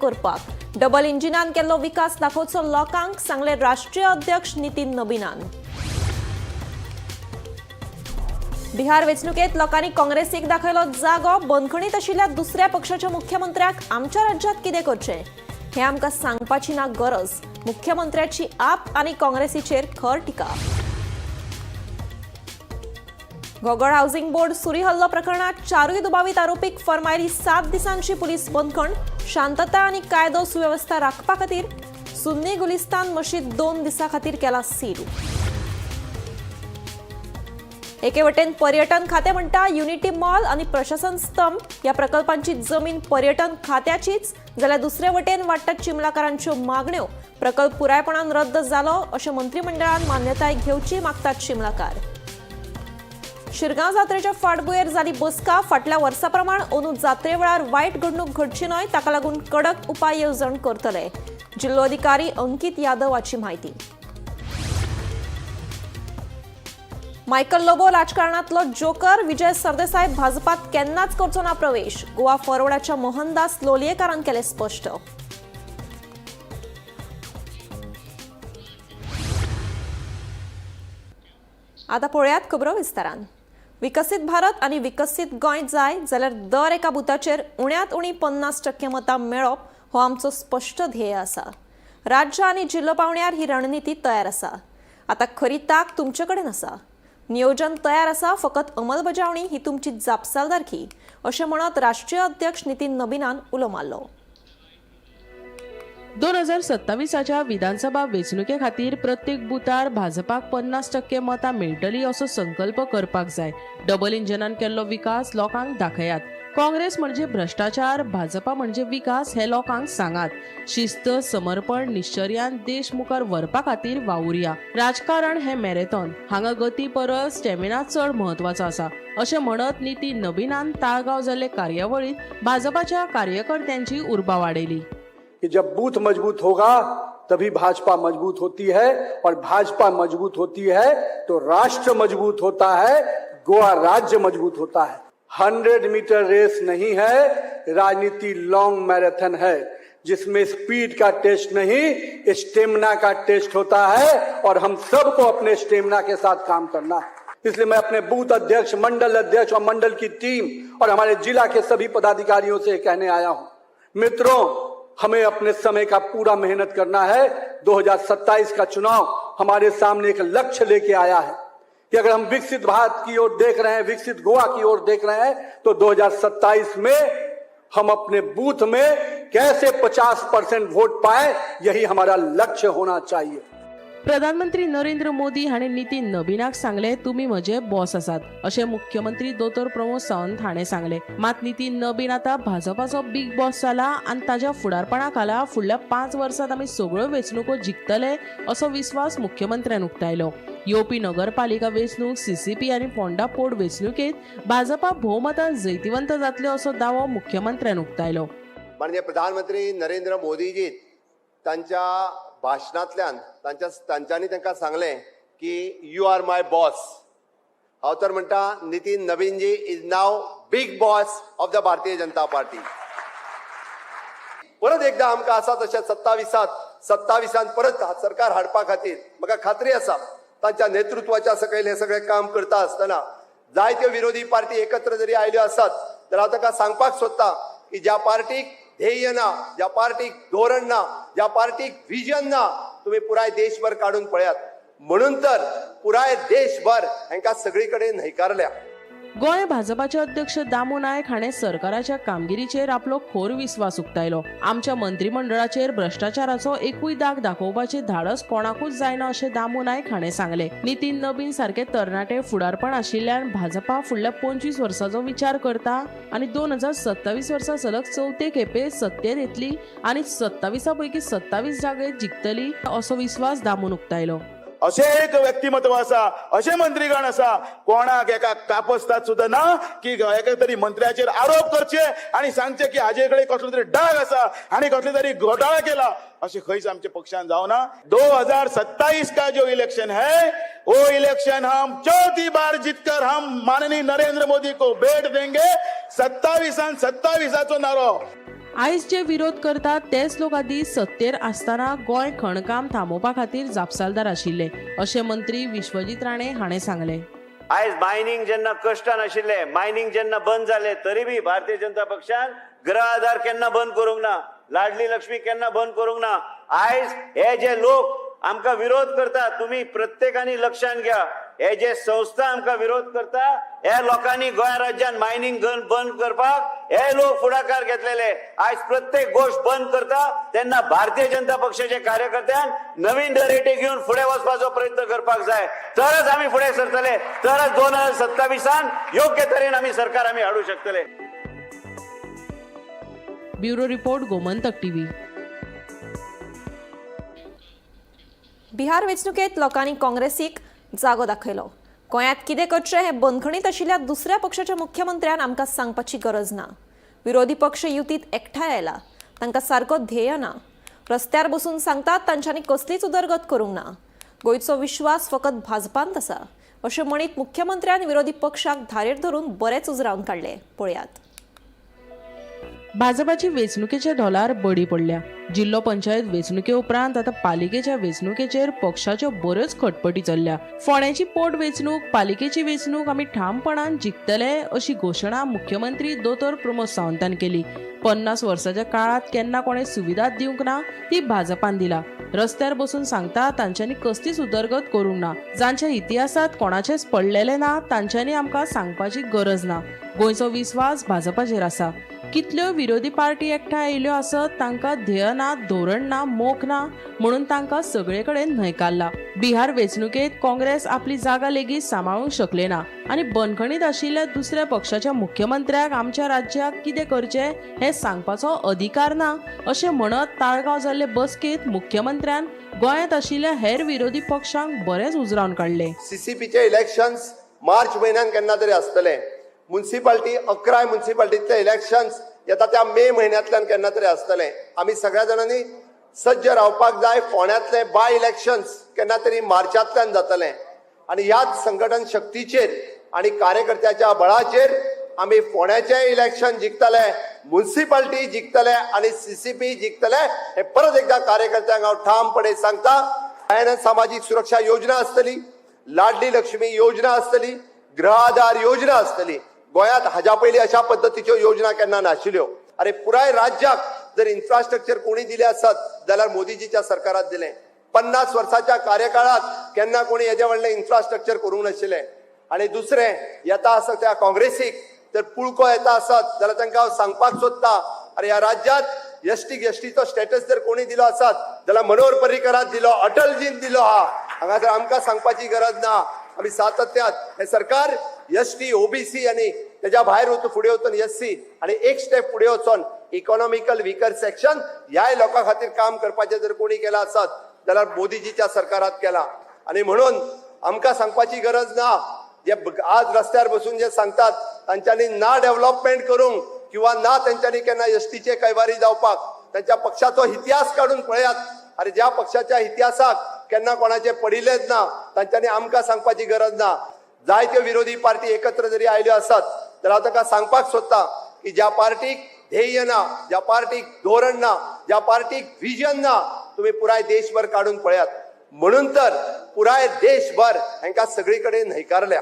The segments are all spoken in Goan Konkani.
करपाक डबल इंजिनान केल्लो विकास दाखोवचो लोकांक, सांगले राष्ट्रीय अध्यक्ष नितीन नबीनान। बिहार वेंचणुकेत लोकांनी काँग्रेसीक दाखयलो जागो। बंदखणीत आशिल्ल्या दुसऱ्या पक्षाच्या मुख्यमंत्र्याक आमच्या राज्यात कितें करचें हें आमकां सांगपाची ना गरज, मुख्यमंत्र्याची आप आनी काँग्रेसीचेर खर टिका। घोगळ हाऊसिंग बोर्ड सुरी हल्लो प्रकरणात चारूय दुबावीत आरोपीक फर्मायली 7 दिसांची पुलीस बंदखण। शांतता आनी कायदो सुवेवस्था राखपा खातीर सुन्नी गुलिस्तान मशीद 2 दिसां खातीर केला सील। एके वटेन पर्यटन खातें म्हणटा युनिटी मॉल आनी प्रशासन स्तंभ ह्या प्रकल्पांची जमीन पर्यटन खात्याचीच, जाल्यार दुसरे वटेन वाडटात चिमलाकारांच्यो मागण्यो। प्रकल्प पुरायपणान रद्द जालो अशें मंत्रिमंडळान मान्यताय घेवची मागतात चिमलाकार। शिरगांव जात्रेच्या फाटभुंयेर जाली बसका। फाटल्या वर्सा प्रमाण अंदू जात्रे वेळार वायट घडणूक घडची न्हय ताका लागून कडक उपाय येवजण करतले, जिल्लोधिकारी अंकित यादवाची म्हायती। मायकल लोबो राजकारणातलो जोकर, विजय सरदेसाय भाजपात केन्नाच करचो ना प्रवेश, गोवा फॉरवर्डाच्या मोहनदास लोलयेकारान केलें स्पश्ट। आता पळयात खबरो विस्तारान। विकसीत भारत आनी विकसीत गोंय जाय जाल्यार दर एका बुथाचेर उण्यांत उणी 50% मतां मेळप हो आमचो स्पश्ट ध्येय आसा। राज्य आनी जिल्लो पावंड्यार ही रणनिती तयार आसा। आतां खरी ताक तुमचे कडेन आसा। नियोजन तयार आसा, फकत अंमलबजावणी ही तुमची जापसालदारकी अशें म्हणत राष्ट्रीय अध्यक्ष नितीन नबीनान उलो मारलो। 2027च्या विधानसभा वेंचणुके खातीर प्रत्येक बुथार भाजपाक 50% मतां मेळटली असो संकल्प करपाक जाय। डबल इंजनान केल्लो विकास लोकांक दाखयात। काँग्रेस म्हणजे भ्रष्टाचार, भाजपा म्हणजे विकास हे लोकांक सांगात। शिस्त, समर्पण, निश्चर्यान देश मुखार व्हरपा खातीर वावुरया। राजकारण हे मॅरेथॉन, हांगा गती परस स्टॅमिना चड म्हत्वाचो आसा अशें म्हणत नितीन नबीनान ताळगांव जाल्ले कार्यावळींत भाजपाच्या कार्यकर्त्यांची उर्बा वाडयली। कि जब बूथ मजबूत होगा तभी भाजपा मजबूत होती है और भाजपा मजबूत होती है तो राष्ट्र मजबूत होता है, गोवा राज्य मजबूत होता है। 100 मीटर रेस नहीं है, राजनीति लॉन्ग मैराथन है, जिसमें स्पीड का टेस्ट नहीं, स्टेमिना का टेस्ट होता है और हम सबको अपने स्टेमिना के साथ काम करना है। इसलिए मैं अपने बूथ अध्यक्ष, मंडल अध्यक्ष और मंडल की टीम और हमारे जिला के सभी पदाधिकारियों से कहने आया हूं, मित्रों, हमें अपने समय का पूरा मेहनत करना है। 2027 का चुनाव हमारे सामने एक लक्ष्य लेके आया है कि अगर हम विकसित भारत की ओर देख रहे हैं, विकसित गोवा की ओर देख रहे हैं, तो 2027 में हम अपने बूथ में कैसे 50% वोट पाए, यही हमारा लक्ष्य होना चाहिए। प्रधानमंत्री नरेंद्र मोदी हाणें नितीन नबीनाक सांगलें, तुमी म्हजे बॉस आसात अशें मुख्यमंत्री दोतोर प्रमोद सावंत हाणें सांगलें। मात नितीन नबीन आतां भाजपाचो बिग बॉस जाला आनी ताज्या फुडारपणा खाला फुडल्या 5 वर्सांत आमी सगळ्यो वेंचणुको जिखतले असो विस्वास मुख्यमंत्र्यान उक्तायलो। येवपी नगरपालिका वेंचणूक, सीसीपी आनी फोंडा पोट वेंचणुकेंत भाजपा भोवमतान जैतिवंत जातले असो दावो मुख्यमंत्र्यान उक्तायलो। माननीय प्रधानमंत्री नरेंद्र मोदीजी तांच्या भाशणांतल्यान तांच्यांनी तांकां सांगलें की you are my boss. हांव तर म्हणटा Nitin Naveenji is now big boss of the Bharatiya Janata Party. परत एकदा आमकां आसा तशें 27 परत सरकार हाडपा खातीर म्हाका खात्री आसा तांच्या नेतृत्वाच्या सकयल हें सगळें काम करता आसतना जायत्यो विरोधी पार्टी एकत्र जरी आयल्यो आसात तर हांव तांकां सांगपाक सोदता की ज्या पार्टीक ध्येय ना, ज्या पार्टीक धोरण ना, ज्या पार्टीक विजन ना, तुम्ही पुराय देशभर काढून पळयात। म्हणून तर पुराय देशभर हांकां सगळी कडेन न्हयकारल्या। गोंय भाजपाचे अध्यक्ष दामू नायक हाणें सरकाराच्या कामगिरीचेर आपलो खोर विस्वास उक्तायलो। आमच्या मंत्रिमंडळाचेर भ्रष्टाचाराचो एकूय दाग दाखोवपाचें धाडस कोणाकूच जायना अशें दामू नायक हाणें सांगलें। नितीन नबीन सारके तरणाटे फुडारपण आशिल्ल्यान भाजपा फुडल्या 25 वर्सांचो विचार करता आनी 2027 वर्सा सलग चवथे खेपे सत्तेर येतली आनी 27 पैकी 27 जागे जिखतली असो विस्वास दामून उक्तायलो। अशें एक व्यक्तिमत्व आसा, अशें मंत्रीगण आसा, कोणाक एका कापस्तात सुद्दां ना की एका तरी मंत्र्याचेर आरोप करचे आनी सांगचे की हाजे कडेन कसलो तरी डाग आसा आनी कसलो तरी घोटाळा केला, अशें खंयच आमच्या पक्षान जावना। 2027 का जो इलेक्शन है वो इलेक्शन हम चौथी बार जीतकर हम माननीय नरेंद्र मोदी को भेट देंगे। 27 27 नारो। आयज जे विरोध करतात तेच लोक आदी सत्तेर आसतना गोंय खणकाम थांबोवपा खातीर जापसालदार आशिल्ले अशें मंत्री विश्वजीत राणे हाणें सांगलें. आयज मायनिंग जेन्ना कश्टान आशिल्ले, मायनिंग जेन्ना बंद जाले तरी बी भारतीय जनता पक्षान गृह आधार केन्ना बंद करूंक ना, लाडली लक्ष्मी केन्ना बंद करूंक ना. आयज हे जे लोक आमकां विरोध करता, तुम्ही प्रत्येकानी लक्षात घ्या, हे जे संस्था आमकां विरोध करता हे लोकांनी गोंय राज्यान मायनिंग बंद करपाक हे लोक फुडाकार घेतलेले. आयज प्रत्येक गोष्ट बंद करता तेन्ना भारतीय जनता पक्षाचे कार्यकर्त्यान नवीन नरेटीव घेवन फुडें वचपाचो प्रयत्न करपाक जाय, तरच आमी फुडें सरतले, तरच 2027 योग्य तरेन आमी सरकार आमी हाडू शकतले. Bureau report, Gomantak TV. Bihar वेंचणुकेत लोकांनी काँग्रेसीक जागो दाखयलो. गोंयांत कितें करचें हें बंदखणीत आशिल्ल्या दुसऱ्या पक्षाच्या मुख्यमंत्र्यान आमकां सांगपाची गरज ना. विरोधी पक्ष युतीत एकठांय आयला, तांकां सारको ध्येय ना. रस्त्यार बसून सांगतात तांच्यांनी कसलीच उदरगत करूंक ना. गोंयचो विश्वास फकत भाजपांत आसा अशें म्हणीत मुख्यमंत्र्यान विरोधी पक्षाक धारेर धरून बरेच उजरावन काडले. पळयात. भाजपाची वेंचणुकेच्या ढोलार बडी पडल्या. जिल्लो पंचायत वेंचणुके उपरांत आतां पालिकेच्या वेंचणुकेचेर पक्षाच्यो बऱ्योच खटपटी चल्ल्या. फोंड्याची पोट वेंचणूक, पालिकेची वेंचणूक आमी ठामपणान जिखतले अशी घोशणा मुख्यमंत्री दोतोर प्रमोद सावंतान केली. 50 वर्साच्या काळांत केन्ना कोणें सुविधा दिवंक ना ती भाजपान दिला. रस्त्यार बसून सांगता तांच्यांनी कसलीच उदरगत करूंक ना. जांच्या इतिहासांत कोणाचेच पडलेलें ना तांच्यांनी आमकां सांगपाची गरज ना. गोंयचो विस्वास भाजपाचेर आसा. कितल्यो विरोधी पार्टी एकठांय आयिल्ल्यो आसत तांकां ध्येय ना, धोरण ना, मोख ना म्हणून तांकां सगळे कडेन न्हयकारला. बिहार वेंचणुकेंत काँग्रेस आपली जागा लेगीत सांबाळूंक शकले ना आनी बंदखणीत आशिल्ल्या दुसऱ्या पक्षाच्या मुख्यमंत्र्याक आमच्या राज्याक कितें करचें हें सांगपाचो अधिकार ना अशें म्हणत ताळगांव जाल्ले बसकेंत मुख्यमंत्र्यान गोंयांत आशिल्ल्या हेर विरोधी पक्षांक बरेंच उजरावन काडले. सीसीपीचे इलेक्शन्स मार्च म्हयन्यान केन्ना तरी आसतले. मुन्सिपाल्टी 11 मुन्सिपाल्टीतले इलेक्शन्स येता त्या मे म्हयन्यांतल्यान केन्ना तरी आसतले. आमी सगळ्या जाणांनी सज्ज रावपाक जाय. फोंड्यांतले बाय इलेक्शन्स केन्ना तरी मार्चांतल्यान जातले आनी ह्याच संघटन शक्तीचेर आनी कार्यकर्त्याच्या बळाचेर आमी फोंड्याचें इलेक्शन जिखतले, मुन्सिपाल्टी जिखतले आनी सीसीपी जिखतले हे परत एकदा कार्यकर्त्यांक हांव ठामपणे सांगता. सामाजीक सुरक्षा योजना आसतली, लाडली लक्ष्मी योजना आसतली, गृह आधार योजना आसतली. गोंयांत हाज्या पयलीं अशा पद्दतीच्यो योजना केन्ना नाशिल्ल्यो. अरे पुराय राज्याक जर इन्फ्रास्ट्रक्चर कोणी दिलें आसत जाल्यार मोदीजीच्या सरकारात दिलें. 50 वर्साच्या कार्यकाळात केन्ना कोणी हेजे व्हडलें इन्फ्रास्ट्रक्चर करूंक नाशिल्लें. आनी दुसरें येता आसत त्या काँग्रेसीक जर पुळको येता आसत जाल्यार तांकां हांव सांगपाक सोदता, अरे ह्या राज्यात एसटीचो स्टेटस जर कोणी दिलो आसत जाल्यार मनोहर पर्रीकरान दिलो, अटलजीन दिलो. हा हांगासर आमकां सांगपाची गरज ना. आमी सातत्यात हे सरकार एसटी ओबीसी आनी तेज्या भायर वचून फुडें वचून एससी आनी एक स्टेप फुडें वचून इकॉनॉमिकल विकर सेक्शन ह्याय लोकां खातीर काम करपाचें जर कोणी केलां आसत जाल्यार मोदीजीच्या सरकारात केलां. आनी म्हणून आमकां सांगपाची गरज ना. जे आज रस्त्यार बसून जे सांगतात तांच्यांनी ना डेव्हलपमेंट करूंक किंवा ना तेंच्यांनी केन्ना एसटीचे कैवारी जावपाक तांच्या पक्षाचो इतिहास काडून पळयात. अरे ज्या पक्षाच्या इतिहासाक केन्ना कोणाचे पडिल्लेच ना तांच्यांनी आमकां सांगपाची गरज ना. जायत्यो विरोधी पार्टी एकत्र जरी आयल्यो आसत तर हांव तांकां सांगपाक सोदता की ज्या पार्टीक ध्येय ना, ज्या पार्टीक धोरण ना, ज्या पार्टीक विजन ना, तुमी पुराय देशभर काडून पळयात. म्हणून तर पुराय देशभर हांकां सगळी कडेन न्हयकारल्या.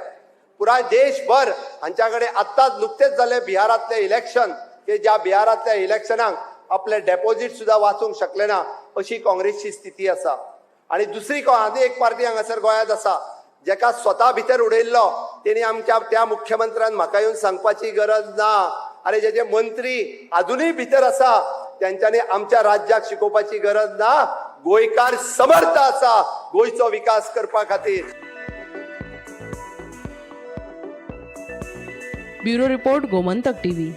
पुराय देशभर हांच्या कडेन आत्ताच नुकतेच जालें बिहारांतलें इलेक्शन, की ज्या बिहारांतल्या इलेक्शनाक आपले डेपोजीट सुद्दां वाचूंक शकले ना अशी काँग्रेसची स्थिती आसा. आनी दुसरी आनी एक पार्टी हांगासर गोंयांत आसा जेका स्वता भितर उडयल्लो तेणी आमच्या त्या मुख्यमंत्र्यान म्हाका येवन सांगपाची गरज ना. अरे जे जे मंत्री अजुनूय भितर आसा तेंच्यांनी आमच्या राज्याक शिकोवपाची गरज ना. गोंयकार समर्थ आसा गोंयचो विकास करपा खातीर. Bureau report, Gomantak TV.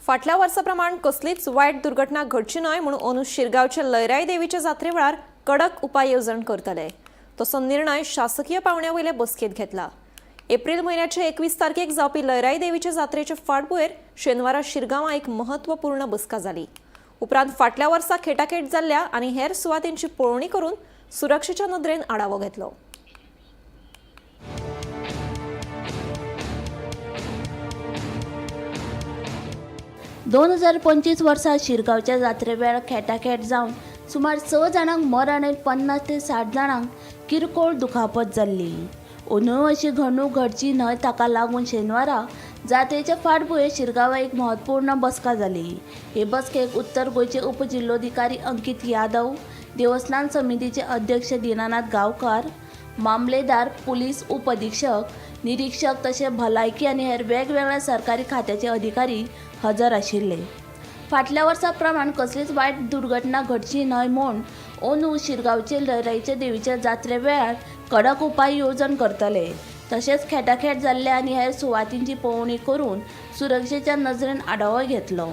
फाटल्या वर्सा प्रमाण कसलीच वायट दुर्घटना घडची न्हय म्हणून अंदू शिरगांवचे लयराई देवीच्या जात्रे वेळार कडक उपाय येवजण करतले तसो निर्णय शासकीय पावंड्या वयले बसकेंत घेतला. एप्रिल म्हयन्याचे 21 तारखेक जावपी लयराई देवीचे जात्रेचे फाटभुंयेर शेनवारा शिरगांवां एक महत्वपूर्ण बसका जाली. उपरांत फाटल्या वर्सा खेटाखेट जाल्ल्या आनी हेर सुवातींची पळोवणी करून सुरक्षेच्या नदरेन आढावो घेतलो. 2025 वर्सा शिरगांवच्या जात्रे वेळार खेटाखेट जावन सुमार 6 जाणांक मरण आनी 50 ते 60 जाणांक किरकोळ दुखापत जाल्ली. अंदूय अशी घडणूक घडची न्हय ताका लागून शेनवारा जात्रेच्या फाटभुंयेर शिरगांवां एक म्हत्वपूर्ण बसका जाली. हे बसकेक उत्तर गोंयचे उपजिल्लोधिकारी अंकीत यादव, देवस्थान समितीचे अध्यक्ष दीनानाथ गांवकार, मामलेदार, पुलीस उपअधिक्षक, निरीक्षक तशें भलायकी आनी हेर वेगवेगळ्या सरकारी खात्याचे अधिकारी हजर आशिल्ले. फाटल्या वर्सा प्रमाण कसलीच वायट दुर्घटना घडची न्हय म्हूण अंदू शिरगांवचे लयराईच्या देवीच्या जात्रे वेळार कडक उपाय येवजण करतले. तशेंच खेटाखेट जाल्ल्या आनी हेर सुवातींची पळोवणी करून सुरक्षेच्या नजरेन आढावो घेतलो.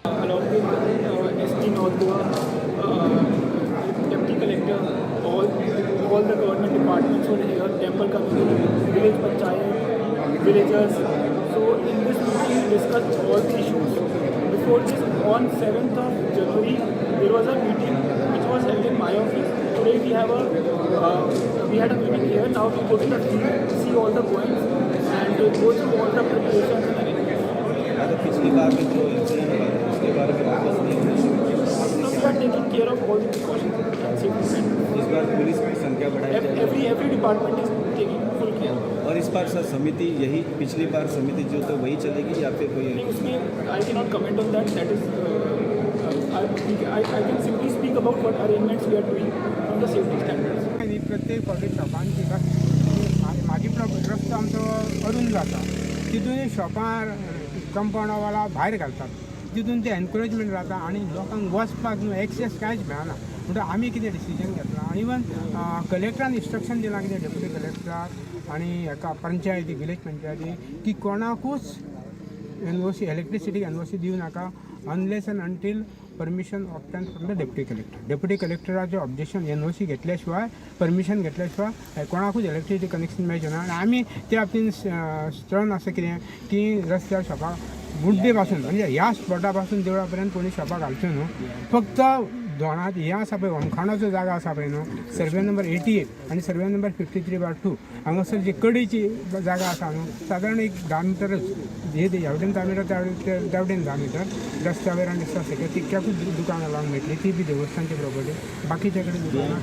Along with SP North Goa, Deputy Collector, all the government departments were here, temple committee, village panchayat, villagers. So in this meeting we discussed all the issues. Before this, on 7th of January, there was a meeting which was held in my office. Today we had a meeting here. Now we go to the field, see all the points, and go through all the preparations and arrangements. अगर पिछली बार में जो इंसिडेंट हुआ था उसके बारे में वापस नहीं होना। So we are taking care of all the precautions and safety standards. Is bar police की संख्या बढ़ाई जाएगी। Every department is taking full care. Aur is bar sir समिति यही पिछली बार समिति जो तो वही चलेगी या फिर कोई नहीं, उसमें I cannot comment on that. That is, I can simply speak about what arrangements we are doing from the safety standards. आनी प्रत्येक फावटी शॉपान म्हाजी रस्तो आमचो अरुंद जाता, तितून शॉपां कंपावंडा भायर घालतात, तितून ते एनक्रोचमेंट जाता आनी लोकांक वचपाक न्हू एक्सेस कांयच मेळना. म्हणटकच आमी कितें डिसिजन घेतलां आनी इवन कलेक्टरान इन्स्ट्रक्शन दिलां कितें डेप्युटी कलेक्टराक आनी हेका पंचायती विलेज पंचायती की कोणाकूच एनओसी इलेक्ट्रिसिटी एनओसी दिवं नाका unless and until permission obtain from the deputy collector. Deputy कलेक्टराचें ऑब्जेक्शन एनओसी घेतल्या शिवाय परमिशन घेतल्या शिवाय कोणाकूच इलेक्ट्रिसिटी कनेक्शन मेळचें ना. आनी आमी त्या बाबतीन स्ट्रॉंग आसा कितें की रस्त्यार शॉपां गुड्डे पासून म्हणजे ह्या स्पॉटा पासून देवळा पर्यंत कोणी शॉपां घालच्यो न्हू. फक्त दोणांत हें आसा पळय होमखाणाचो जागा आसा पळय न्हू सर्वे नंबर 88 आनी सर्वे नंबर 53/2 हांगासर जी कडीची जागा आसा न्हू सादारण एक 10 मिटरच हे ह्या वटेन 10 मिटर त्या वटेन 10 मिटर रस्त्या वयर आनी रस्त्या सकयल तितक्याकूच दुकानां लावंक मेळटली, ती बी देवस्थानची प्रॉपर्टी. बाकीच्या कडेन दुकानां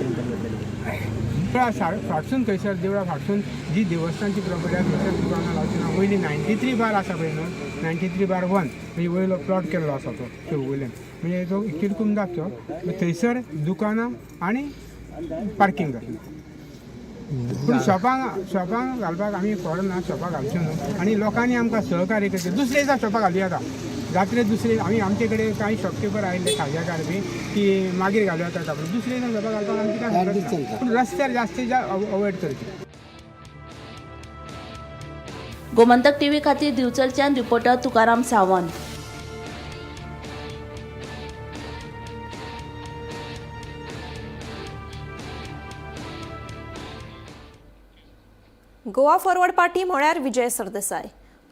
देवळा फाटसून थंयसर देवळा फाटसून जी देवस्थानची प्रॉपर्टी आसा थंयसर दुकानां लावची ना. वयली 93 बार आसा पळय न्हू 93/1 म्हणजे वयलो प्लॉट केल्लो आसा तो वयल्यान म्हणजे तो किरकुमदाब तो थंयसर दुकानां आनी पार्कींग जातली. पूण शॉपांक घालपाक आमी फॉर ना, शॉपां घालच्यो न्हू आनी लोकांनी आमकां सहकार्य करचें. दुसरे दिसा शॉपां घालूं येता जात्रे दुसरे आमी आमचे कडेन कांय शॉपकिपर आयिल्ले खाज्याकार बी की मागीर घालूं येता कापड दुसरे दिसा शॉपां घालपाक आमची कांय हरकत ना, पूण रस्त्यार जास्तीत जास्त अवॉयड करचें. गोमंतक टीव्ही खातीर दिवचलच्यान reporter Tukaram Sawant. Goa Forward Party म्हळ्यार विजय सरदेसाय.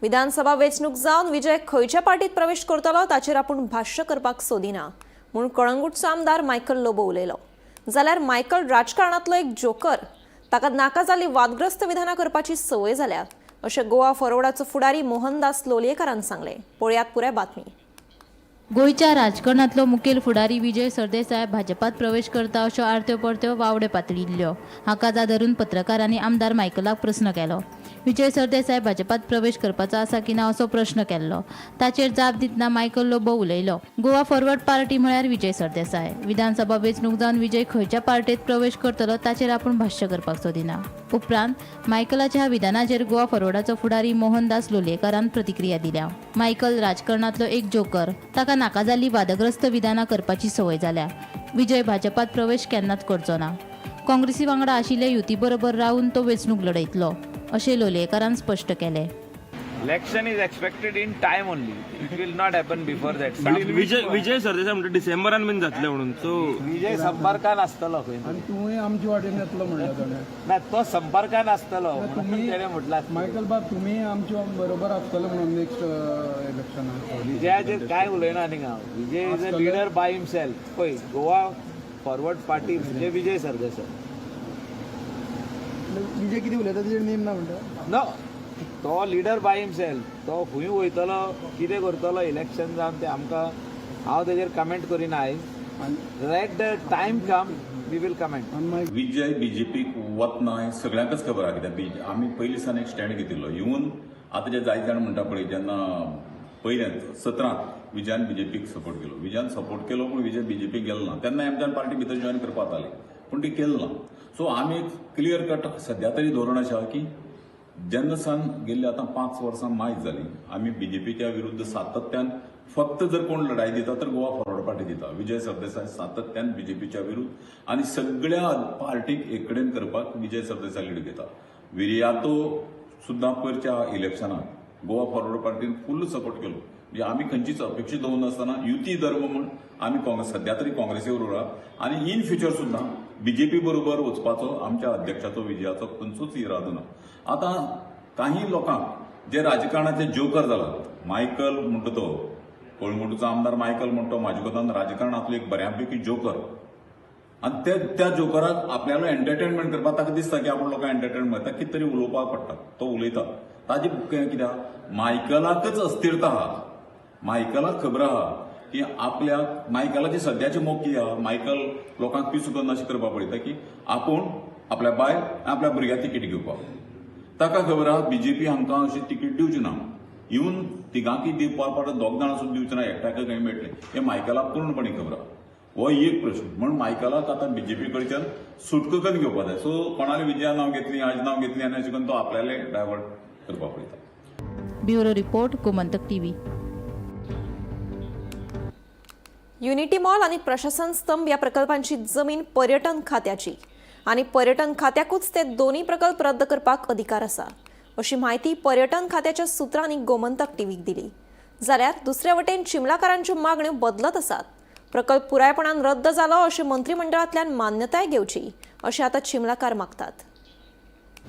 विधानसभा वेंचणूक जावन विजय खंयच्या पार्टीत प्रवेश करतलो ताचेर आपूण भाश्य करपाक सोदिना म्हूण कळंगूटचो आमदार मायकल लोबो उलयलो. जाल्यार मायकल राजकारणांतलो एक जोकर, ताका नाका जाल्ली वादग्रस्त विधानां करपाची संवय जाल्या अशें गोवा फॉरवर्डाचो फुडारी मोहनदास लोलयेकारान सांगलें. पळयात पुराय बातमी. गोंयच्या राजकारणांतलो मुखेल फुडारी विजय सरदेसाय भाजपात प्रवेश करता अश्यो आरत्यो परत्यो वावड्यो पातळिल्ल्यो. हाकाच आदरून पत्रकारांनी आमदार मायकलाक प्रस्न केलो. विजय सरदेसाय भाजपात प्रवेश करपाचो आसा की ना असो प्रश्न केल्लो. ताचेर जाप दितना मायकल लोबो उलयलो. गोवा फॉरवर्ड पार्टी म्हळ्यार विजय सरदेसाय. विधानसभा वेंचणूक जावन विजय खंयच्या पार्टेत प्रवेश करतलो ताचेर आपूण भाश्य करपाक सोदिना. उपरांत मायकलाच्या ह्या विधानाचेर गोवा फॉरवर्डाचो फुडारी मोहनदास लोलयेकारान प्रतिक्रिया दिल्या. मायकल राजकारणांतलो एक जोकर, ताका नाका जाल्ली वादग्रस्त विधानां करपाची संवय जाल्या. विजय भाजपात प्रवेश केन्नाच करचो ना. काँग्रेसी वांगडा आशिल्ल्या युती बरोबर रावून तो वेंचणूक लढयतलो अशें लोलयेकारान स्पश्ट केलें. Election is expected in time only. It will not happen before that. Vijay Vijay Sardesai म्हणटा डिसेंबरान बीन जातले म्हणून सो विजय संपर्कान आसतलो खंय तरी. आनी तूंय आमचे वाटेन येतलो म्हणलें ताणें. ना, तो संपर्कान आसतलो म्हणून तेणें म्हटलां. मायकल बाब, तुमी आमच्या बरोबर आसतले म्हणून नेक्स्ट इलेक्शनाक. विजयाचेर कांय उलयना न्ही हांव. Vijay is a leader by himself. पळय, गोवा फॉरवर्ड पार्टी म्हणजे विजय सरदेसाय. विजय कितें उलयता तेजेर नेम ना म्हणटा. नो. तो लिडर बाय हिमसेल्फ, तो खंय वयतलो, कितें करतलो इलेक्शन जावन तें आमकां, हांव तेजेर कमेंट करिना आयज. Let the time come, we will comment. Vijay बीजेपीक वतना हें सगळ्यांकच खबर आहा, कित्याक आमी पयलीं सावन एक स्टँड घेतिल्लो. इवन आतां जे जायते जाण म्हणटा पळय, जेन्ना पयलें 17 विजयान बीजेपीक सपोर्ट केलो, विजयान सपोर्ट केलो पूण विजय बीजेपीक गेलो ना, तेन्ना आमच्यान पार्टी भितर जॉयन करपाक जाताली पूण ती केलें ना. सो आमी एक क्लियर कट सद्या तरी धोरण अशें आहा की जेन्ना सावन गेल्ली आतां 5 वर्सां मायज जाली आमी बीजेपीच्या विरुद्ध सातत्यान, फक्त जर कोण लढाई दिता तर गोवा फॉरवर्ड पार्टी दिता. विजय सरदेसाय सातत्यान बीजेपीच्या विरुद्ध आनी सगळ्या पार्टीक एककडेन करपाक विजय सरदेसाय लीड घेता. विरियातो सुद्दां पयरच्या इलेक्शनाक गोवा फॉरवर्ड पार्टीन फूल सपोर्ट केलो. म्हणजे आमी खंयचीच अपेक्षा दवरनासतना युती धर्म म्हूण आमी काँग्रेस सद्या तरी काँग्रेसी बरोबर आहा आनी इन फ्युचर सुद्दां बीजेपी बरोबर वचपाचो आमच्या अध्यक्षाचो विजयाचो खंयचोच इरादो ना. आतां काही लोकांक जे राजकारणाचे जोकर जालात, मायकल म्हणटा तो कळंगूटचो आमदार मायकल म्हणटा म्हाजे कोतान राजकारणांतलो एक बऱ्यापैकी जोकर, आनी त्या जोकराक आपल्यालो एंटरटेनमेंट करपाक ताका दिसता की आपूण लोकांक एंटरटेनमेंट, ताका कितें तरी उलोवपाक पडटा, तो उलयता. ताजी कित्याक मायकलाकच अस्थिरता आहा, मायकलाक खबर आहा की आपल्या मायकलाची सद्याची मोकी आहा, मायकल लोकांक पिसू करून अशें करपाक पळयता की आपूण आपल्या बायल आपल्या भुरग्याक तिकीट घेवपाक. ताका खबर आहा बीजेपी हांकां अशी तिकीट दिवची ना, इवन तिगांकी दिवपाक परत दोग जाणां सुद्दां दिवचे ना, एकट्याक खंय मेळटलें हें मायकलाक पूर्णपणी खबर आहा. हो एक प्रश्न म्हण मायकलाक आतां बीजेपी कडच्यान सुटका करून घेवपाक जाय. सो कोणाले विजया नांव घेतली, आज नांव घेतली आनी अशें करून तो आपल्याले डायवर्ट करपाक पळयता. Bureau report, Gomantak TV. Unity mall आनी प्रशासन स्तंभ ह्या प्रकल्पांची जमीन पर्यटन खात्याची आनी पर्यटन खात्याकूच ते दोनूय प्रकल्प रद्द करपाक अधिकार आसा अशी म्हायती पर्यटन खात्याच्या सुत्रांनी गोमंतक टीव्हीक दिली. जाल्यार दुसरे वटेन चिमलाकारांच्यो मागण्यो बदलत आसात. प्रकल्प पुरायपणान रद्द जालो अशें मंत्रिमंडळांतल्यान मान्यताय घेवची अशें आतां चिमलाकार मागतात.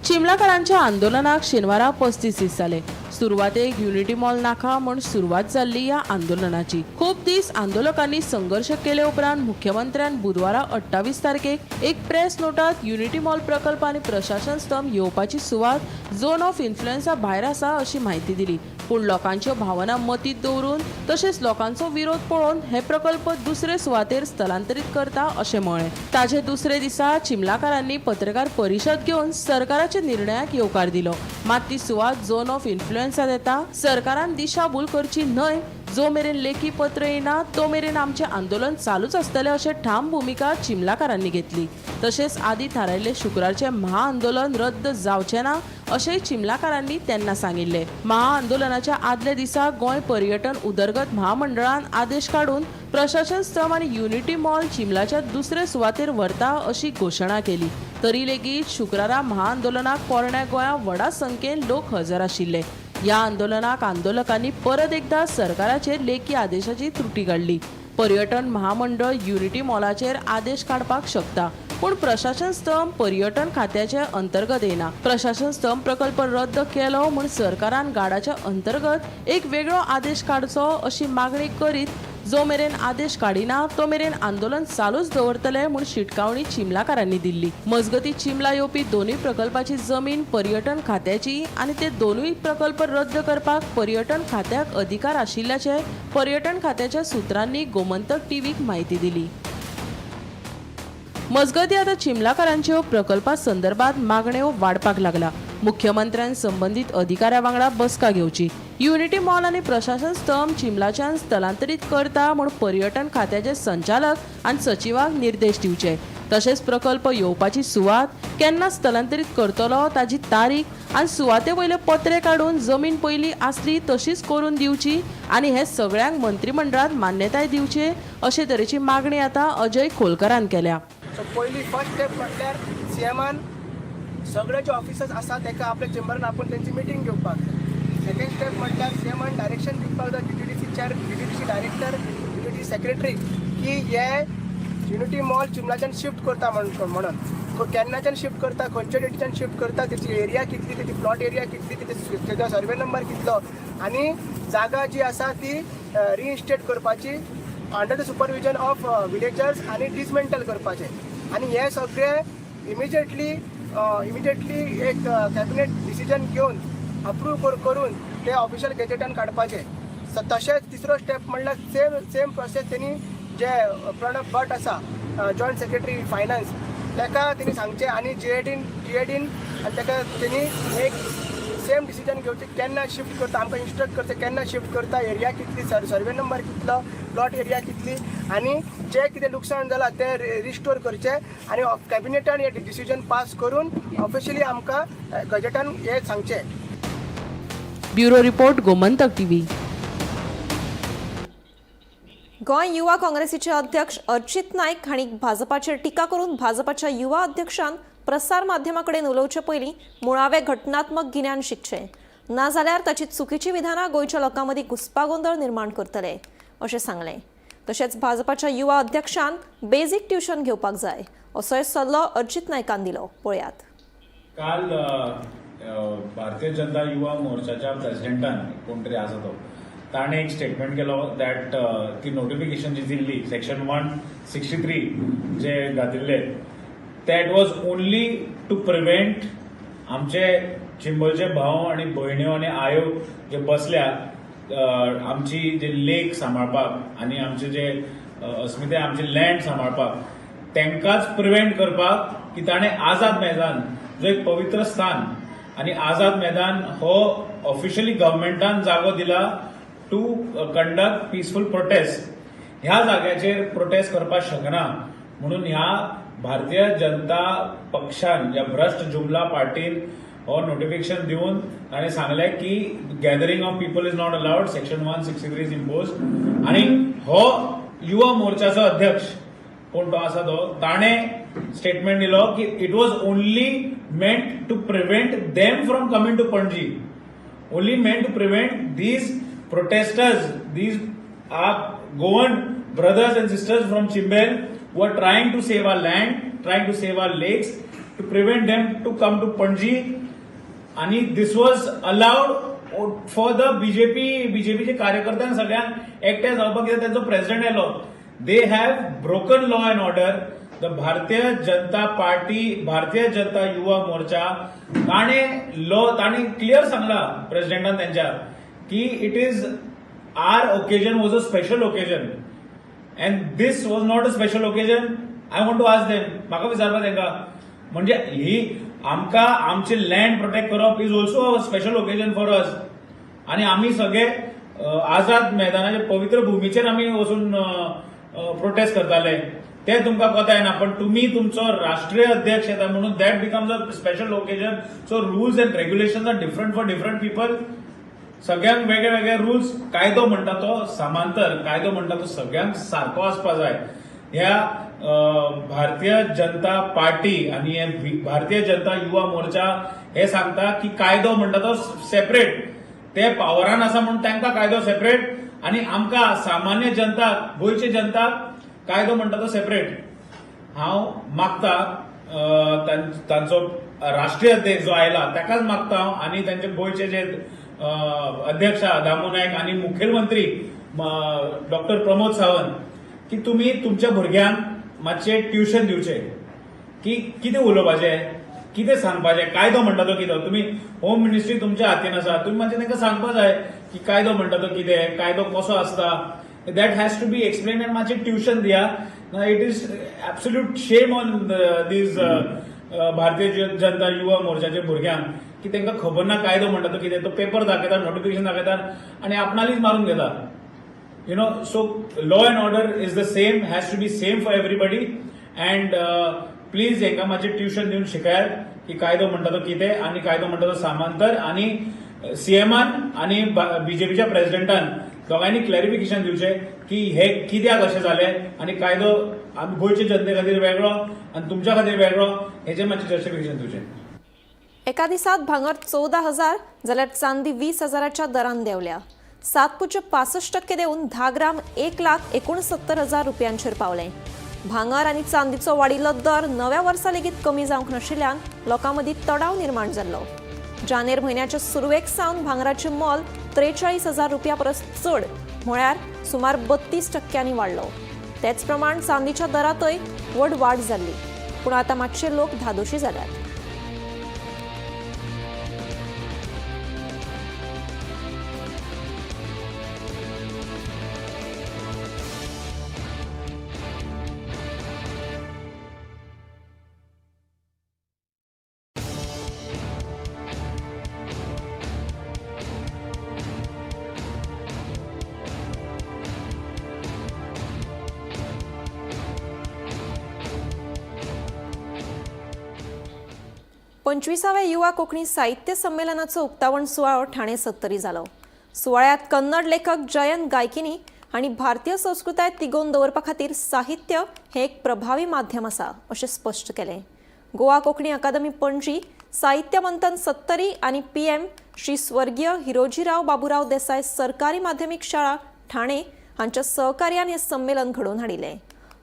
चिमलाकारांच्या आंदोलनाक शेनवारा 35 दीस जाले. सुरवातेक युनिटी मॉल नाका म्हूण सुरवात जाल्ली ह्या आंदोलनाची. खूब दीस आंदोलकांनी संघर्श केले उपरांत मुख्यमंत्र्यान बुधवारा 28 तारखेक एक प्रेस नोटात युनिटी मॉल प्रकल्प आनी प्रशासन स्तंभ येवपाची सुवात झोन ऑफ इन्फ्लुएन्सा भायर आसा अशी म्हायती दिली. पूण लोकांच्यो भावना मतींत दवरून तशेंच लोकांचो विरोध पळोवन हे प्रकल्प दुसरे सुवातेर स्थलांतरीत करता अशें म्हळें. ताजे दुसरे दिसा चिमलाकारांनी पत्रकार परिशद घेवन सरकाराच्या निर्णयाक येवकार दिलो. मात ती सुवात झोन ऑफ इन्फ्लुएन्सात येता, सरकारान दिशाभूल करची न्हय, जो मेरेन लेखी पत्र येना तो मेरेन आमचें आंदोलन चालूच आसतलें अशें ठाम भुमिका चिमलाकारांनी घेतली. तशेंच आदी थारायल्लें शुक्रारचें महाआंदोलन रद्द जावचें ना अशेंय चिमलाकारांनी तेन्ना सांगिल्लें. महाआंदोलनाच्या आदल्या दिसा गोंय पर्यटन उदरगत महामंडळान आदेश काडून प्रशासन स्तंभ आनी युनिटी मॉल चिमलाच्या दुसरे सुवातेर व्हरता अशी घोशणा केली. तरी लेगीत शुक्रारा महाआंदोलनाक पोरण्या गोंया व्हडा संख्येन लोक हजर आशिल्ले. ह्या आंदोलनाक आंदोलकांनी परत एकदा सरकाराचेर लेखी आदेशाची त्रुटी काडली. पर्यटन महामंडळ युनिटी मॉलाचेर आदेश काडपाक शकता पूण प्रशासन स्तंभ पर्यटन खात्याचे अंतर्गत येना. प्रशासन स्तंभ प्रकल्प रद्द केलो म्हूण सरकारान गाडाच्या अंतर्गत एक वेगळो आदेश काडचो अशी मागणी करीत जो मेरेन आदेश काडिना तो मेरेन आंदोलन चालूच दवरतले म्हूण शिटकावणी चिमलाकारांनी दिल्ली. मजगती चिमला येवपी दोनूय प्रकल्पाची जमीन पर्यटन खात्याची आनी ते दोनूय प्रकल्प रद्द करपाक पर्यटन खात्याक अधिकार आशिल्ल्याचे पर्यटन खात्याच्या सुत्रांनी गोमंतक टीव्हीक म्हायती दिली. मजगती आतां चिमलाकारांच्यो प्रकल्पा संदर्भात मागण्यो वाडपाक लागला. मुख्यमंत्र्यान संबंदीत अधिकाऱ्या वांगडा बसका घेवची. युनिटी मॉल आनी प्रशासन स्तंभ चिमलाच्यान स्थलांतरीत करता म्हूण पर्यटन खात्याचे संचालक आनी सचिवाक निर्देश दिवचे. तशेंच प्रकल्प येवपाची सुवात केन्ना स्थलांतरीत करतलो ताजी तारीख आनी सुवाते वयले पत्रे काडून जमीन पयलीं आसली तशीच करून दिवची आनी हे सगळ्यांक मंत्रिमंडळांत मान्यताय दिवचे अशे तरेची मागणी आतां अजय खोलकरान केल्या. सो पयली फर्स्ट स्टेप म्हटल्यार सीएमान सगळे जे ऑफिसर्स आसा ताका आपल्या चेंबरान आपोवन तेंची मिटींग घेवपाक जाय. सेकंड स्टेप म्हटल्यार सीएमान डायरेक्शन दिवपाक जाय GTDC chair, GTDC director, GTDC secretary की हे युनिटी मॉल चिमलाच्यान शिफ्ट करता म्हणून केन्नाच्यान शिफ्ट करता, खंयच्या डेटीच्यान शिफ्ट करता, तेची एरिया कितली, तेची प्लॉट एरिया कितली, तेजो सर्वे नंबर कितलो आनी जागा जी आसा ती रिइन्स्टेट करपाची under the supervision of villagers आनी डिसमेंटल करपाचें. आनी हे सगळे इमिजिएटली एक कॅबिनेट डिसिजन घेवन अप्रूव करून ते ऑफिशियल गॅजेटान काडपाचें. तशेंच तिसरो स्टेप म्हणल्यार सेम सेम प्रोसेस तेणी जे प्रणब भट आसा, जॉयंट सेक्रेटरी फायनान्स, ताका तेणी सांगचें आनी जीएडीन आनी ताका तेणी एक सेम डिसिजन घेवचें, केन्ना शिफ्ट करता, आमकां इन्स्ट्रक्ट करचें केन्ना शिफ्ट करता, एरिया कितली, सर्वे नंबर कितलो, प्लॉट एरिया कितली आनी जें कितें लुकसाण जालां तें रिस्टोर करचें आनी कॅबिनेटान हें डिसिजन पास करून ऑफिशियली आमकां गजेटान हें सांगचें. Bureau report, Gomantak TV. Goa युवा काँग्रेसीचे अध्यक्ष अर्चित नायक हांणी भाजपाचेर टिका करून भाजपाच्या युवा अध्यक्षान प्रसार माध्यमा कडेन उलोवचे पयलीं मुळावें घटनात्मक गिन्यान शिकचें, नाजाल्यार ताची चुकीची विधानां गोंयच्या लोकां मदीं घुस्पागोंदळ निर्माण करतले अशें सांगलें. तशेंच भाजपाच्या युवा अध्यक्षान बेजीक ट्युशन घेवपाक जाय असोय सल्लो अर्चित नायकान दिलो. पळयात. काल भारतीय जनता युवा मोर्चाच्या प्रेसिडेंटान, कोण तरी आसा तो, ताणें एक स्टेटमेंट केलो that ती नोटिफिकेशन जी दिल्ली, सेक्शन 163 जे घातिल्ले, that was only to prevent आमचे चिंबलचे भाव आनी भयण्यो आनी आयो जे बसल्या आमची जे लेक सांबाळपाक आनी आमचे जे अस्मिताय, आमचे लँड सांबाळपाक, तांकांच प्रिव्हेंट करपाक की ताणें आझाद मैदान जो एक पवित्र स्थान आनी आझाद मैदान हो ऑफिशियली गव्हर्मेंटान जागो दिला टू कंडक्ट पिसफूल प्रोटेस्ट, ह्या जाग्याचेर प्रोटेस्ट करपाक शकना म्हणून ह्या भारतीय जनता पक्षान, ह्या भ्रश्ट जुमला पार्टीन हो नोटिफिकेशन दिवन ताणें सांगलें की gathering of people is not allowed, section 163 is impose. आनी हो युवा मोर्चाचो अध्यक्ष कोण तो आसा तो, ताणें स्टेटमेंट दिलो की it was only meant to prevent them from coming to Panaji, only meant to prevent these protesters, these our Goan brothers and sisters from Chimbel who are trying to save our land, trying to save our lakes, to prevent them to come to Panji. आणि this was allowed for the BJP. बीजेपीचे कार्यकर्त्यांक सगळ्यांक एकठांय जावपाक, कित्याक तांचो प्रेसिडेंट आयलो. They have broken law and order. The Bharatiya Janata party, Bharatiya Janata Yuva Morcha, ताणें लॉ, ताणें क्लियर सांगला प्रेसिडेंटान त्यांच्या की it is our occasion was a special occasion and this was not a special occasion. I want to ask them, म्हाका विचारपा तांकां, म्हणजे ही आमकां आमचे लँड प्रोटेक्ट करप is also a special occasion for us. आनी आमी सगळे आझाद मैदानाच्या पवित्र भुमीचेर आमी वचून प्रोटेस्ट करताले, ते तुमकां कोता येना, पण तुमी तुमचो राष्ट्रीय अध्यक्ष येता म्हणून that becomes a special occasion. So rules and regulation are different for different people. सगळ्यांक वेगळे वेगळे रुल्स. कायदो म्हणटा तो समांतर, कायदो म्हणटा तो सगळ्यांक सारको आसपा जाय. ह्या भारतीय जनता पार्टी आनी हे भारतीय जनता युवा मोर्चा हे सांगता की कायदो म्हणटा तो सेपरेट, ते पावरान आसा म्हणून तांकां कायदो सेपरेट आनी आमकां सामान्य जनता, गोंयचे जनता, कायदो म्हणटा तो सेपरेट. हांव मागता तांचो राष्ट्रीय अध्यक्ष जो आयला ताकाच मागता हांव आनी तांचे गोंयचे जे अध्यक्ष आहा दामू नायक आनी मुखेलमंत्री डॉक्टर प्रमोद सावंत की तुमी तुमच्या भुरग्यांक मातशें ट्युशन दिवचें की कितें उलोवपाचें, कितें सांगपाचें, कायदो म्हणटा तो कितें. तुमी होम मिनिस्ट्री तुमच्या हातीन आसा, तुमी मातशें तांकां सांगपा जाय की कायदो म्हणटा तो कितें, कायदो कसो आसता. That has to be explain and मातशें ट्युशन दिया. It is absolute shame on these Bharatiya Janata Yuva मोर्चाच्या भुरग्यांक की तांकां खबर ना कायदो म्हणटा तो कितें. तो पेपर दाखयता, नोटिफिकेशन दाखयता आनी आपणालीच मारून घेता. So law and order is the same, has to be same for everybody. And please हेंका मातशें ट्युशन दिवन शिकयात की कायदो म्हणटा तो कितें आनी कायदो म्हणटा तो समांतर. आनी सीएमान आनी बीजेपीच्या प्रेसिडेंटान दोगांयनी क्लॅरिफिकेशन दिवचें की हे कित्याक अशें जालें आनी कायदो आमी गोंयचे जनते खातीर वेगळो आनी तुमच्या खातीर वेगळो, हेचें मातशें जस्टिफिकेशन दिवचें. एका दिसात भांगर 14,000 जाल्यार चांदी 20 हजाराच्या दरान देंवल्या. 7.65% देंवून 10 ग्राम 1,69,000 रुपयांचेर पावलें. भांगर आनी चांदीचो वाडिल्लो दर नव्या वर्सा लेगीत कमी जावंक नाशिल्ल्यान लोकां मदीं तणाव निर्माण जाल्लो. जानेर म्हयन्याच्या सुरवेक सावन भांगराचें मोल 43,000 रुपया परस चड, म्हळ्यार सुमार 32 टक्क्यांनी वाडलो. तेच प्रमाण चांदीच्या दरांतय व्हड वाड जाल्ली, पूण आतां मातशे लोक धादोशी जाल्यात. 25व्या युवा कोंकणी साहित्य संमेलनाचो उक्तावण सुवाळो ठाणे सत्तरी जालो. सुवाळ्यात कन्नड लेखक जयंत गायकिनी हांणी भारतीय संस्कृताय तिगोवन दवरपा खातीर साहित्य हें एक प्रभावी माध्यम आसा अशें स्पश्ट केलें. गोवा कोंकणी अकादमी पणजी, साहित्य मंथन सत्तरी आनी पीएम श्री स्वर्गीय हिरोजीराव बाबुराव देसाय सरकारी माध्यमीक शाळा ठाणे हांच्या सहकार्यान हें संमेलन घडोवन हाडिल्लें.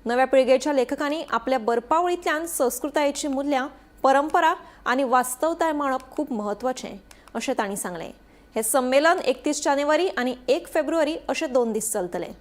नव्या पिळगेच्या लेखकांनी आपल्या बरपावळींतल्यान संस्कृतायेची मुल्यां, परंपरा आनी वास्तवताय मांडप खूब म्हत्वाचें अशें तांणी सांगलें. हें संमेलन 31 जानेवारी आनी 1 फेब्रुवारी अशे 2 दीस चलतलें.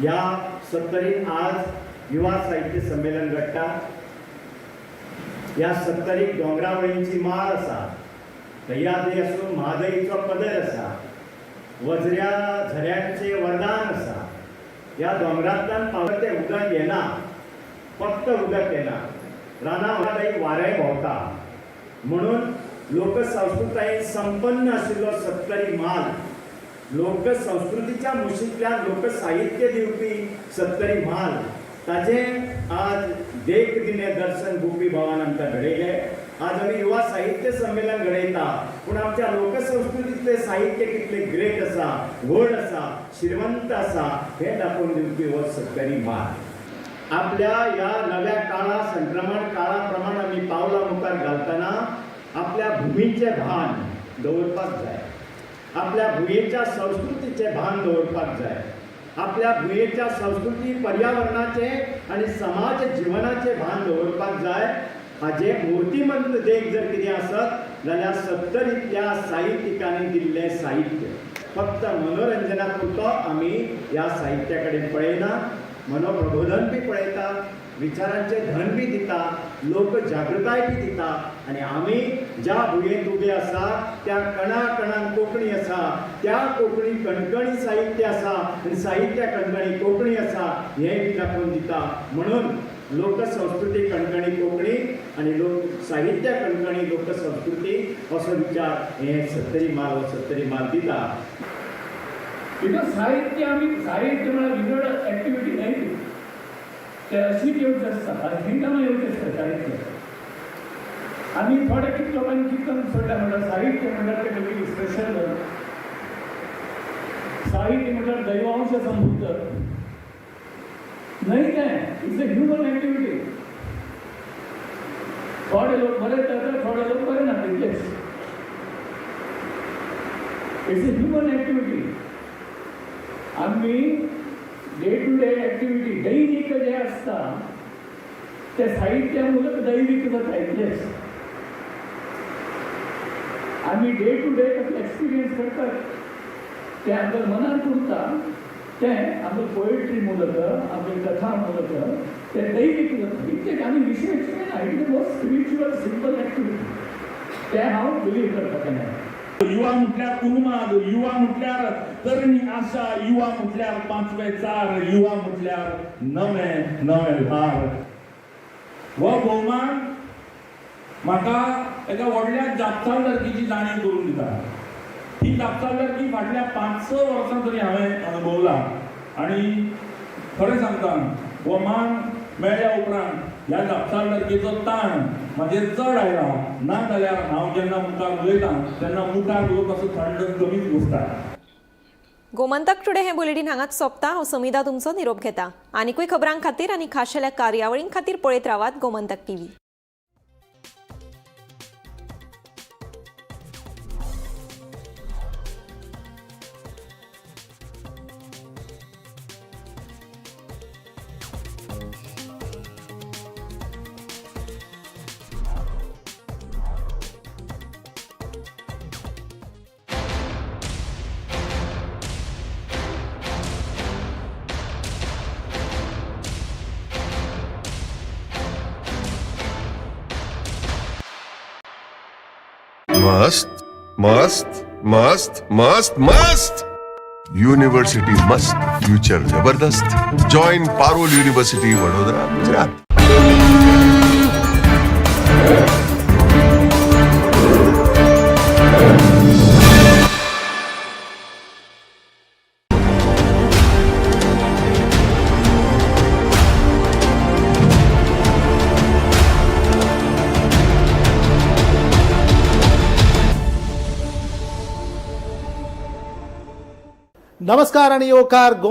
ह्या सत्तरीन आज युवा साहित्य संमेलन घडटा. ह्या सत्तरीक दोंगरावळींची माळ आसा, सह्याद्री आसूं म्हादईचो पदर आसा, वज्र्या झऱ्यांचें वरदान आसा. ह्या दोंगरांतल्यान पावत तें उदक येना, फक्त उदक येना, रानां वारें भोंवता. म्हणून लोकसंस्कृतायेन संपन्न आशिल्लो सत्तरी म्हाल, लोकसंस्कृतीच्या मुशींतल्यान लोकसाहित्य दिवपी सत्तरी म्हाल, ताजें आज देख दिणें दर्शन गोपी भावान आमकां घडयलें. आज आमी युवा साहित्य संमेलन घडयता, पूण आमच्या लोकसंस्कृतींतलें साहित्य कितलें ग्रेट आसा, व्हड आसा, श्रीमंत आसा हें दाखोवन दिवपी हो सत्तरी म्हाल. आपल्या ह्या नव्या काळा संक्रमण काळा प्रमाण आमी पावलां मुखार घालतना आपल्या भुमीचें भान दवरपाक जाय, आपल्या भुंयेच्या संस्कृतीचें भान दवरपाक जाय, आपल्या भुंयेच्या संस्कृती पर्यावरणाचें आनी समाज जिवनाचें भान दवरपाक जाय. हाजें मूर्तिमंत देख जर कितें आसत जाल्यार सत्तरींतल्या साहित्यिकांनी दिल्लें साहित्य. फक्त मनोरंजना पुरतो आमी ह्या साहित्या कडेन पळयना, मनोप्रबोधन बी पळयता, विचारांचें धन बी दिता, लोक जागृताय बी दिता. आनी आमी ज्या भुंयेंत उबे आसा त्या कणा कणान कोंकणी आसा, त्या कोंकणी कणकणी साहित्य आसा आनी साहित्या कणकणी कोंकणी आसा हें बी दाखोवन दिता. म्हणून लोकसंस्कृती कणकणी कोंकणी आनी लोक साहित्या कणकणी लोकसंस्कृती असो विचार हे सत्तरी म्हाल हो सत्तरी म्हाल दिता. Because साहित्य आमी साहित्य म्हळ्यार विंगड एक्टिविटी न्हय ती, ते अशीच येवचें आसता, थिंकान येवचें आसता साहित्य. आनी थोडे कितें लोकांनी कितें सोडलें म्हणल्यार साहित्य म्हणल्यार तें वेगळी स्पेशल, साहित्य म्हळ्यार दैवांश संभूत न्हय तें, it's a human activity. थोडे लोक बरयतात, थोडे लोक बरयनात, इतलेच. It's a human activity. आमी डे टू डे एक्टिविटी दैनिक जें आसता तें साहित्या मुलक दैवीक जाता, इतलेंच. आमी डे टू डे कसले एक्सपिरियन्स करतात तें आमकां मनांत उरता, तें आमकां पोएट्री मुलक, आमगे कथा मुलक तें दैवीक जाता, इतलें. आनी विशेश कांय ना, it is most spiritual simple activity, तें हांव बिलीव करता तेन्ना. युवा म्हटल्यार उन्माद, युवा म्हटल्यार तरणी आशा, युवा म्हटल्यार पांचवेचार, युवा म्हटल्यार नवे नवे ल्हार. हो भोवमान म्हाका एका व्हडल्या जापसालदारकीची जाणीव करून दिता. ही जापसालदारकी फाटल्या 5-6 वर्सां तरी हांवें अणभवला आनी खरें सांगता, हो मान मेळ्ळ्या उपरांत ह्या जापसालदारकेचो ताण म्हाजेर चड आयला. ना जाल्यार हांव जेन्ना मुखार उलयतां तेन्ना मुखार लोक असो थंड कमीच बसता. गोमंतक टुडे हें बुलेटीन हांगाच सोंपता. हांव समिधा तुमचो निरोप घेता. आनिकूय खबरां खातीर आनी खाशेल्या कार्यावळीं खातीर पळयत रावात गोमंतक टीव्ही. मस्त मस्त मस्त मस्त मस्त युनिव्हर्सिटी मस्त, फ्युचर जबरदस्त. Join Parul university, Vadodara, Gujarat. नमस्कार आणि योकार.